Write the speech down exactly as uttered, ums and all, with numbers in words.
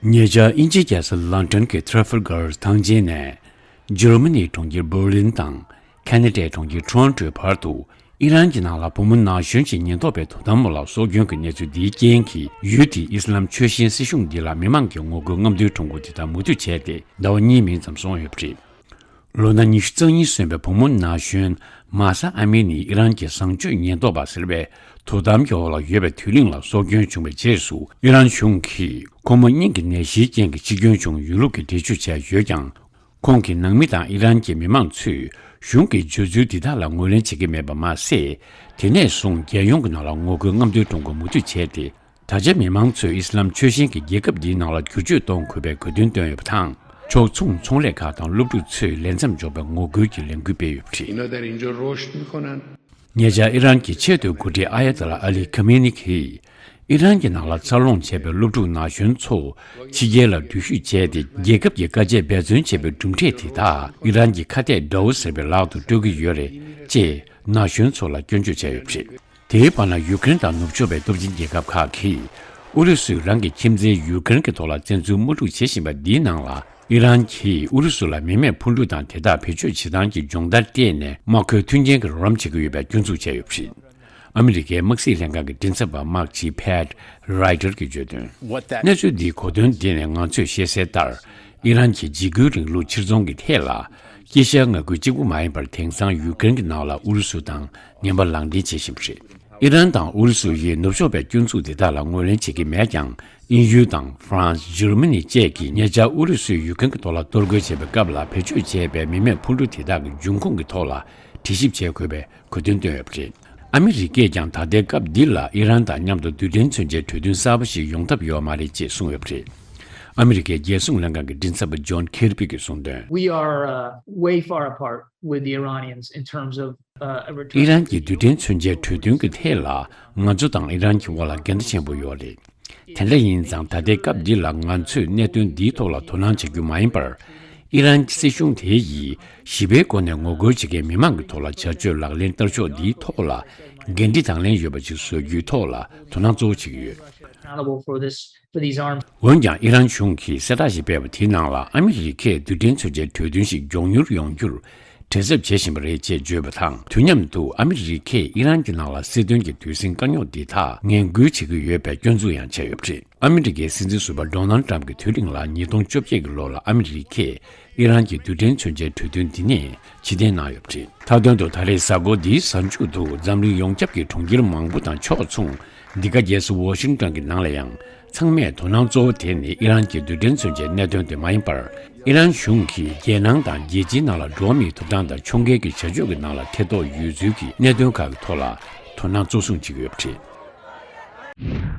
ཉེ་ཆར་དབྱིན་ཇིའི་རྒྱལ་ས་ལོན་ཌོན་གྱི་ཊ་ར་ཕལ་གྷར་ཐང་ཆེན་ནས། འཇར་མ་ནིའི་གྲོང་ཁྱེར་འབར་ལིན་དང་། ཁ་ན་ཌའི་གྲོང་ཁྱེར་ཊོ་རོན་ཊོའི་བར་དུ། ཨི་རན་གྱི་ནང་ལ་བུ་མོ་ན་གཞོན་ཞིག་ཉེན་རྟོག་པས་དོ་དམ་འོག་ལ་སྲོག་སྐྱོན་གྱི་གནས་ཚུལ་འདིའི་རྐྱེན་གྱིས། ཡུལ་དེའི་ཨི་སི་ལམ་ཆོས་ཞེན་སྲིད་གཞུང་འདི་ལ་མི་མང་གིས་ངོ་རྒོལ་རྔམ་སྟོན་ཁྲོམ་སྐོར་དེ་དག་མུ་མཐུད་བྱས་ཏེ། ཟླ་བ་གཉིས་མིན་ཙམ་སོང་ཡོད་པ་རེད། ལོ་ན་ཉི་ཤུ་རྩ་གཉིས་སོན་པའི་བུ་མོ་ན་གཞོན་མཱ་ས་ཨ་མི་ནི་ཨི་རན་གྱི་བཟང་སྤྱོད་ཉེན་རྟོག་པ་ཟེར་བའི་དོ་དམ་གྱི་འོག་ལ་ཡོད་པའི་དུས་གླིང་ལ་སྲོག་སྐྱོན་བྱུང་བའི་རྗེས་སུ། ཨི་རན་གཞུང་གིས་ཁོང་མོ་སྙིང་གི་ནད་གཞིའི་རྐྱེན་གྱིས་འཆི་སྐྱོན་བྱུང་ཡོད་ལུགས་ཀྱི་འགྲེལ་བརྗོད་བྱས་ཡོད་ཀྱང་། ཁོང་གི་ནང་མི་དང་ཨི་རན་གྱི་མི་མང་ཚོས་གཞུང་གི་བརྗོད་ཚུལ་འདི་དག་ལ་ངོས་ལེན་བྱེད་ཀྱི་མེད་པ་མ་ཟད། དེ་ནས་བཟུང་རྒྱལ་ཡོངས་ཀྱི་ནང་ལ་ངོ་རྒོལ་རྔམ་སྟོན་ཁྲོམ་སྐོར་མུ་མཐུད་བྱས་ཏེ། ད་ཆ་མི་མང་ཚོས་ཨི་སི་ལམ་ཆོས་ཞེན་གྱི་རྒྱལ་ཁབ་འདིའི་ནང་ལ་བསྒྱུར་བཅོས་གཏོང་དགོས་པའི་དགོས་འདུན་བཏོན་ཡོད་པ་དང་། ཕྱོགས་མཚུངས་ཚོང་ལས་ཁག་དང་སློབ་ཕྲུག་ཚོས་ལས་མཚམས་འཇོག་པའི་ངོ་རྒོལ་གྱི་ལས་འགུལ་སྤེལ་ཡོད་པ་རེད། اینا در اینجا رشد می‌کنن. ཉེ་ཆར་ཨི་རན་གྱི་ཆེས་མཐོའི་འགོ་ཁྲིད་ཨ་ཡ་ཏོ་ལ་ཨ་ལི་ཁ་མེ་ནི་གིས། ཨི་རན་གྱི་ནང་ལ་འཚར་ལོངས་བྱས་པའི་སློབ་ཕྲུག་ན་གཞོན་ཚོ་ཕྱི་རྒྱལ་ལ་འགྲུལ་བཞུད་བྱས་ཏེ། རྒྱལ་ཁབ་ཀྱི་དཀའ་སྤྱད་འབད་བརྩོན་བྱས་པའི་གྲུབ་འབྲས་དེ་དག་ཨི་རན་གྱི་ཁ་གཏད་དགྲ་བོ་ཟེར་བའི་ལག་ཏུ་སྤྲོད་ཀྱི་ཡོད་རེད། ཅེས་ན་གཞོན་ཚོ་ལ་སྐྱོན་བརྗོད་བྱས་ཡོད་པ་རེད། དེའི་བར་ན། ཡུ་ཀེ་རེན་དང་ནུབ་ཕྱོགས་པའི་སྟོབས་ཆེན་རྒྱལ་ཁབ་ཁག་གིས་ཨུ་རུ་སུས་རང་གི་ཁྱིམ་མཚེས་ཡུ་ཀེ་རེན་གྱི་ཐོག་ལ་བཙན་འཛུལ་དམག་འཁྲུག་བྱེད་བཞིན་པ་འདིའི་ནང་ལ། ཨི་རན་གྱིས་ཨུ་རུ་སུ་ལ་མི་མེད་འཕུར་གྲུ་དང་དེ་དག་བེད་སྤྱོད་བྱེད་སྟངས་ཀྱི་སྦྱོང་བརྡར་སྤྲད་ནས། དམག་མཁོའི་མཐུན་རྐྱེན་གྱི་རོགས་རམ་བྱེད་ཀྱི་ཡོད་པའི་སྐྱོན་འཛུགས་བྱས་ཡོད་པ་རེད། ཨ་མི་རི་ཀའི་དམག་སྲིད་ལྷན་ཁང་གི་མགྲིན་ཚབ་པ་དམག་སྤྱི་Pat Ryder གྱིས་བརྗོད་དོན། What that གནས་ཚུལ་འདིའི་གོ་དོན་དེ་ནི། ང་ཚོས་ཤེས་གསལ་ལྟར། ཨི་རན་གྱིས་འཇིགས་སྐུལ་རིང་ལུགས་ཕྱིར་ཚོང་གི་ཐད་ལ། དཀྱིལ་ཤར་མངའ་ཁུལ་གཅིག་པུ་མ་ཡིན་པར། དེང་སང་ཡུ་ཀེ་རེན་གྱི་ནང་ལ་ཨུ་རུ་སུ་དང་ངན་པ་ལངས་འདྲེན་བྱེད་བཞིན་པ་རེད། ཨི་རན་དང་ཨུ་རུ་སུ་ཡིས་ནུབ་ཕྱོགས་པའི་སྐྱོན་འཛུགས་འདི་དག་ལ་ངོས་ལེན་བྱེད་ཀྱི་མེད་ཀྱང་། དབྱིན་ཡུལ་དང་ཧྥ་རན་སི། འཇར་མ་ནི་བཅས་ཀྱིས་ཉེ་ཆར་ཨུ་རུ་སུས་ཡུ་ཀེ་རེན་གྱི་ཐོག་ལ་གཏོར་རྒོལ་བྱས་པའི་སྐབས་ལ་བེད་སྤྱོད་བྱས་པའི་མི་མེད་འཕུར་གྲུ་དེ་དག་གི་འབྱུང་ཁུངས་ཀྱི་ཐོག་ལ་དྲི་ཞིབ་བྱེད་དགོས་པའི་གོ་དོན་བཏོན་ཡོད་པ་རེད། ཨ་མི་རི་ཀས་ཀྱང་ད་ལྟའི་སྐབས་འདི་ལ་ཨི་རན་དང་མཉམ་དུ་རྡུལ་ཕྲན་མཚོན་ཆའི་གྲོས་མཐུན་གསར་པ་ཞིག་ཡོང་ཐབས་ཡོད་མ་རེད་ཅེས་གསུངས་ཡོད་པ་རེད། ཨ་མི་རི་ཀའི་རྒྱལ་སྲུང་ལྷན་ཁང་གི་མགྲིན་ཚབ་པ་ཇོན་ཁེར་པི་གིས་གསུངས་དོན། We are uh, way far apart with the Iranians in terms of uh, a return ཨི་རན་གྱི་རྡུལ་ཕྲན་མཚོན་ཆའི་གྲོས་མཐུན་གྱི་ཐད་ལ་ང་ཚོ་དང་ཨི་རན་གྱི་དབར་ལ་འགལ་ཟླ་ཆེན་པོ་ཡོད་རེད། དེ་འདྲ་ཡིན་ཙང་ད་ལྟའི་སྐབས་འདི་ལ་ང་ཚོས་གནད་དོན་འདིའི་ཐོག་ལ་དོ་སྣང་བྱ་རྒྱུ་མ་ཡིན་པར། ཨི་རན་སྲིད་གཞུང་དེ་ཡིས་ཞི་བའི་སྒོ་ནས་ངོ་རྒོལ་བྱེད་མཁན་མི་མང་གི་ཐོག་ལ་བྱ་སྤྱོད་ལག་ལེན་བསྟར་ཕྱོགས་འདིའི་ཐོག་ལ་འགན་འཁྲི་དང་ལེན་ཡོད་པ་ཞིག་བཟོ་རྒྱུའི་ཐོག་ལ་དོ་སྣང་གཙོ་བོ་བྱེད་ཀྱི་ཡོད། Accountable for this, for these arms. འོན་ཀྱང་ཨི་རན་གཞུང་གིས་གསལ་བསྒྲགས་ཤིག་སྤེལ་བ་དེའི་ནང་ལ། ཨ་མི་རི་ཀས་རྡུལ་ཕྲན་མཚོན་ཆའི་གྲོས་མཐུན་ཞིག་མགྱོགས་མྱུར་ཡོང་རྒྱུར་བྲེལ་འཚུབ་བྱེད་བཞིན་པ་རེད་ཅེས་བརྗོད་པ་དང་། དུས་མཉམ་དུ་ཨ་མི་རི་ཀས་ཨི་རན་གྱི་ནང་ལ་སྲིད་དོན་གྱི་འདུལ་ཟིང་དཀའ་རྙོག་འདི་དག་ངན་སྐུལ་བྱེད་ཀྱི་ཡོད་པའི་སྐྱོན་འཛུགས་ཡང་བྱས་ཡོད་པ་རེད། ཨ་མི་རི་ཀའི་སྲིད་འཛིན་ཟུར་པ་ཌོ་ནལ་ཊམ་གྱི་དུས་རིང་ལ། ཉིས་སྟོང་བཅོ་བརྒྱད་ཀྱི་ལོ་ལ་ཨ་མི་རི་ཀས་ཨི་རན་གྱི་རྡུལ་ཕྲན་མཚོན་ཆའི་གྲོས་མཐུན་འདི་ནས་ཕྱིར་འཐེན་གནང་ཡོད་པ་རེད། མཐའ་དོན་དུ། ད་རེས་གཟའ་འཁོར་འདིའི་གཟའ་མཇུག་ཏུ་འཛམ་གླིང་ཡོངས་ཁྱབ་ཀྱི་གྲོང་ཁྱེར་མང་པོ་དང་ཕྱོགས་མཚུངས། འདི་ག་རྒྱལ་ས་ཝ་ཤིང་ཊོན་གྱི་ནང་ལ་ཡང་། ཚང་མས་དོ་སྣང་གཙོ་བོ་དེ་ནི་ཨི་རན་གྱི་རྡུལ་ཕྲན་མཚོན་ཆའི་གནད་དོན་དེ་མ་ཡིན་པར། ཨི་རན་གཞུང་གིས་རྒྱལ་ནང་དང་རྒྱལ་སྤྱིའི་ནང་ལ་འགྲོ་བ་མིའི་ཐོབ་ཐང་དང་ཕྱོགས་འགལ་གྱི་བྱ་སྤྱོད་ཀྱི་ནང་ལ་ཐེ་གཏོགས་ཡོད་ཚུལ་གྱི་གནད་དོན་ཁག་གི་ཐོག་ལ་དོ་སྣང་གཙོ་བཟུང་བྱེད་ཀྱི་ཡོད་པ་རེད།